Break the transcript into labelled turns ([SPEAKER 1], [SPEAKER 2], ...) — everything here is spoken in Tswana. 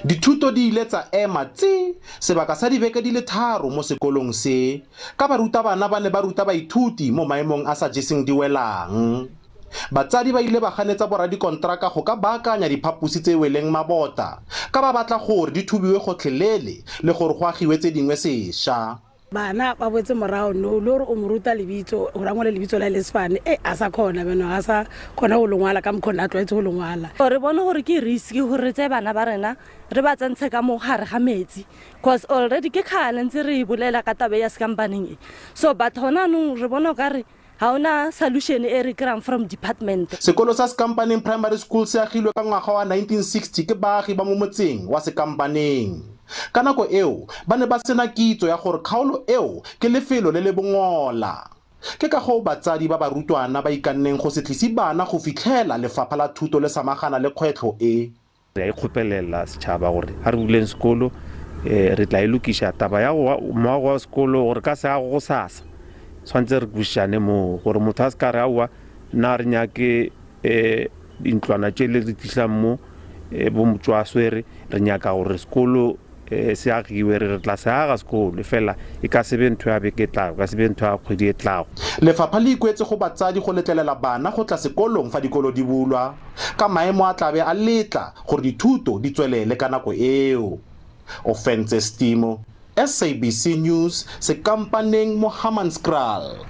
[SPEAKER 1] Dithuto di ile tsa ema tsi sebaka sa dibeke di le tharo mo sekolong se, ka barutabana ba ne ba ruta baithuti mo maemong a sa jeseng di welang. Batsadi ba ile ba ganetsa boradikonteraka go ka baakanya diphaposi tse weleng mabota, ka ba batla gore di thubiwe gotlhelele le gore go agiwe tse dingwe sesha.
[SPEAKER 2] Bana ba boetse morago no le gore o mo ruta lebitso gore a ngwale lebitso la lesefane e a sa kgona beno a sa kgona go lengwala ka mokgona a tlwaetse go lengwala.
[SPEAKER 3] Re bone gore ke risk gore re tseye bana ba rena re ba tsentshe ka mo gare ga metsi, cause already ke kgale ntse re e bolela ka tabe ya sekampaneng e, so but gona anong re bona o kare ga ona solution e re kry-ang from department.
[SPEAKER 1] Sekolo sa Sekampaneng Primary School se agilwe ka ngwaga wa 1960 ke baagi ba mo motseng wa Sekampaneng. Ka nako eo, ba ne ba sena kitso ya gore kgaolo eo ke lefelo le le bongola. Ke ka goo batsadi ba barutwana ba ikanneng go se tlise bana go fitlhela lefapha la thuto le samagana le kgwetlho e.
[SPEAKER 4] Re a ikgopelela setšhaba gore a re buleng sekolo, re tla e lokiša. Taba ya moago wa sekolo gore ka se ago gosasa, tshwanetse re kwešišane moo gore motho a se ka re aowa nna re nyake dintlwana tše le re tlišang mo bo motšwaswere, re nyaka gore sekolo se agiwe. Re re tla se aga sekolo, fela e ka se be ntho ya beke e tlago, e ka se be ntho ya kgwedi e tlago.
[SPEAKER 1] Lefapha le ikuetse go batsadi go letlelela bana go tla sekolong fa dikolo di bulwa, ka maemo a tla be a letla gore dithuto di tswelele ka nako eo. Ofentse Stimo, SABC News, Sekampaneng mo Hammanskraal.